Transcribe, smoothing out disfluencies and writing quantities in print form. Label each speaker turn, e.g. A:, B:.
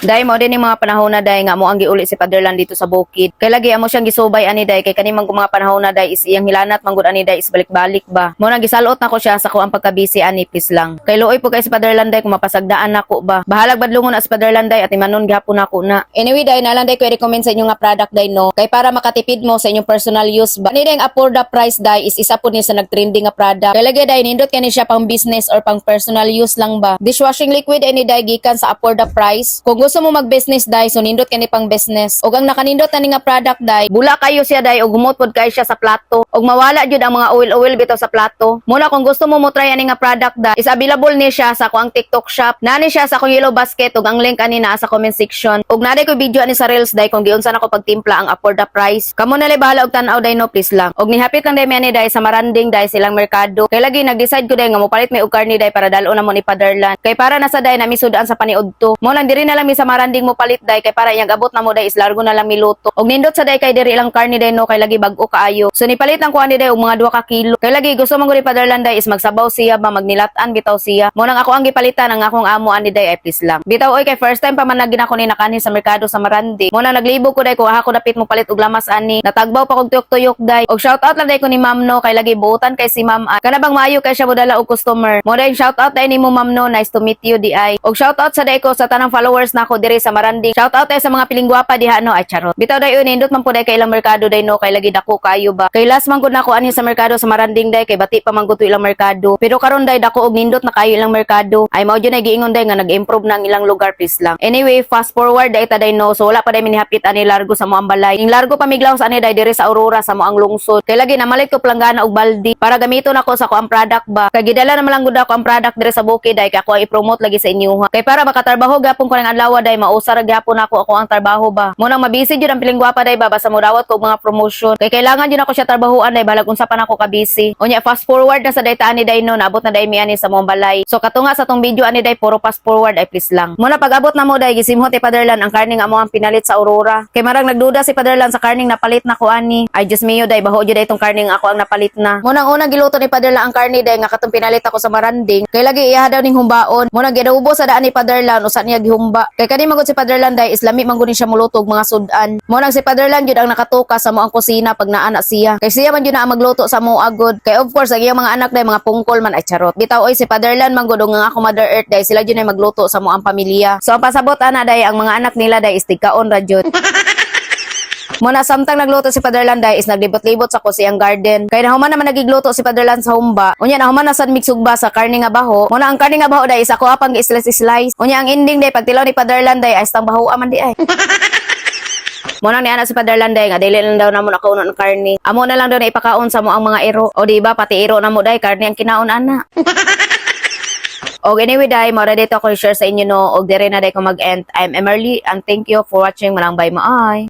A: Day, mao din yung mga panahon na, day, nga mo ang giuli si Paderlan dito sa bukid. Kay lagi amo siyang gisubay ani, day, kay kani man mga panahon na, day, is iyang hilanat man gud ani, day, is balik-balik ba. Mo nang gisalot nako siya sa ko ang pagkabisi ani, please lang. Kay luoy po kay si Paderlan, day, kung mapasagdaan nako ba. Bahalag badlongon na si Paderlan, day, at imanon gihapon nako na. Anyway, day, nalang day ko i-recommend sa inyo nga product, day, no. Kay para makatipid mo sa inyong personal use ba. Ani, day, ang Aporda price, day, is isa po ni sa nagtrending nga product. Kay lagi, day, nindot kani siya pang business or pang personal use lang ba. Dishwashing liquid ani, day, gikan sa Aporda price. Kung gusto mo mag-business, day, so nindot kani pang business. Og ang nakanindot na ni nga product, day, bula kayo siya, day, og humot pod kayo siya sa plato. Og mawala jud ang mga oil-oil bitaw sa plato. Muna kung gusto mo mo try ani nga product, day, is available ni siya sa akong TikTok Shop. Nani siya sa akong yellow basket ug ang link ani naa sa comment section. Og naa ko video ani sa Reels, day, kung giunsa nako pagtimpla ang Aporda price. Kamo na bahala og tan-aw, day, no, please lang. Og nihapit lang day mi ani, day, sa Maranding, day, silang merkado. Kay lagi nag-decide ko, day, nga mopalit may og karne, day, para dalo na mo ni Paderlan. Kay para na sa, day, na misudaan sa paniudto. Mo lang diri na lang mi sa Maranding mo palit, day, kay para iyang abot na mo, day, is largo na lang miluto. Og nindot sa day kay diri ilang karne, day, no, kay lagi bag-o kaayo. So nipalit lang ko ani, day, og mga 2 ka kilo. Kay lagi gusto man gud ni Paderlan, day, is magsabaw siya ba, magnilat-an bitaw siya. Mo nang ako ang gipalitan ang akong amo ani, day, ay please lang. Bitaw oy, kay first time pa man nagin ako ni nakani sa merkado sa Marandi. Mo nang naglibog ko, day, kung ako dapit mo palit og lamas ani. Natagbaw pa kog tuyok-tuyok, day. Og shout out lang day ko ni Ma'am, no, kay lagi buutan kay si Ma'am. Kana bang maayo kay siya modala og customer. Mo day shout out day nimo, Ma'am, no. Nice to meet you di ay. Og shout out sa day ko sa tanang followers nako diri sa Marandi. Shout out day sa mga piling gwapa diha, no, ay charot. Bitaw, day, nindot man po day kay ilang merkado, day, no, kay lagi dako kayo ba. Kay last man gud nako ani sa merkado sa Maranding, day, kay bati pa man gud to ilang merkado. Pero karon, day, dako og nindot na kayo ilang merkado. Ay mao jud ay giingon, day, nga nag-improve na ang ilang lugar, please lang. Anyway, fast forward day ta, day, no. So wala pa day minihapit ani largo sa moang balay. Ning largo pa miglaw sa ani, day, diri sa Aurora sa moang lungsod. Kay lagi namalit ko planggana og baldi para gamiton ako sa ko ang product ba. Kay gidala naman lang gud ako ang product diri sa bukid, day, kay ako ang i-promote lagi sa inyo. Kay para makatrabaho gapon ko ng adlaw, day, mausa ra gyapon ako ako ang trabaho ba. Mo nang mabisi jud ang piling gwapa, day, ba, basta modawat ko og mga promotion. Kay kailangan jud ako siya trabahuan, day, balag unsa pa nako ka busy. Unya fast forward na sa day ta ani, day, no, naabot na day mi ani sa mong balay. So katunga sa tong video ani, day, puro fast forward ay please lang. Muna pag-abot na mo, day, gisimhot ni Paderlan ang karning amo ang pinalit sa Aurora. Kay marang nagduda si Paderlan sa karning napalit na ko ani. Ay Diyos mio, day, baho jud itong karning ako ang napalit na. Munang unang giluto ni Paderlan ang karne, day, nga katong pinalit ako sa Maranding. Kay lagi iya daw ning humbaon. Munang giadobo sa daan ni Paderlan usa niya gihumba. Kay kani man gud si Paderlan, day, is lami man gud ni siya muluto og mga sudan. Mo nang si Paderlan jud ang nakatuka sa mo ang kusina pag naa na siya. Kay siya man jud na ang magluto sa mo agod. Kay of course ang iyang mga anak, day, mga pungkol man, ay charot. Bitaw oy, si Paderlan man gud ug nga ako Mother Earth, day, sila jud ay magluto sa mo ang pamilya. So ang pasabot ana, day, ang mga anak nila, day, is tigkaon ra jud. Muna samtang nagluto si Paderlan, day, is naglibot-libot sa ko siyang garden. Kay nahuman naman nagigluto si Paderlan sa humba. Unya nahuman na sad migsugba sa karne nga baho. Muna ang karne nga baho, day, is ako apang gi-slice slice. Unya ang ending, day, pagtilaw ni Paderlan, day, ay stang baho man di ay. Muna ni ana si Paderlan, day, nga dili lang daw namo nakaon ng karne. Amo na lang daw na ipakaon sa mo ang mga iro. O di ba pati iro na mo, day, karne ang kinaon ana. Og anyway, day, mao ra dito ako share sa inyo, no, og dire na day ko mag-end. I'm Emerly and thank you for watching. Manang bye maay.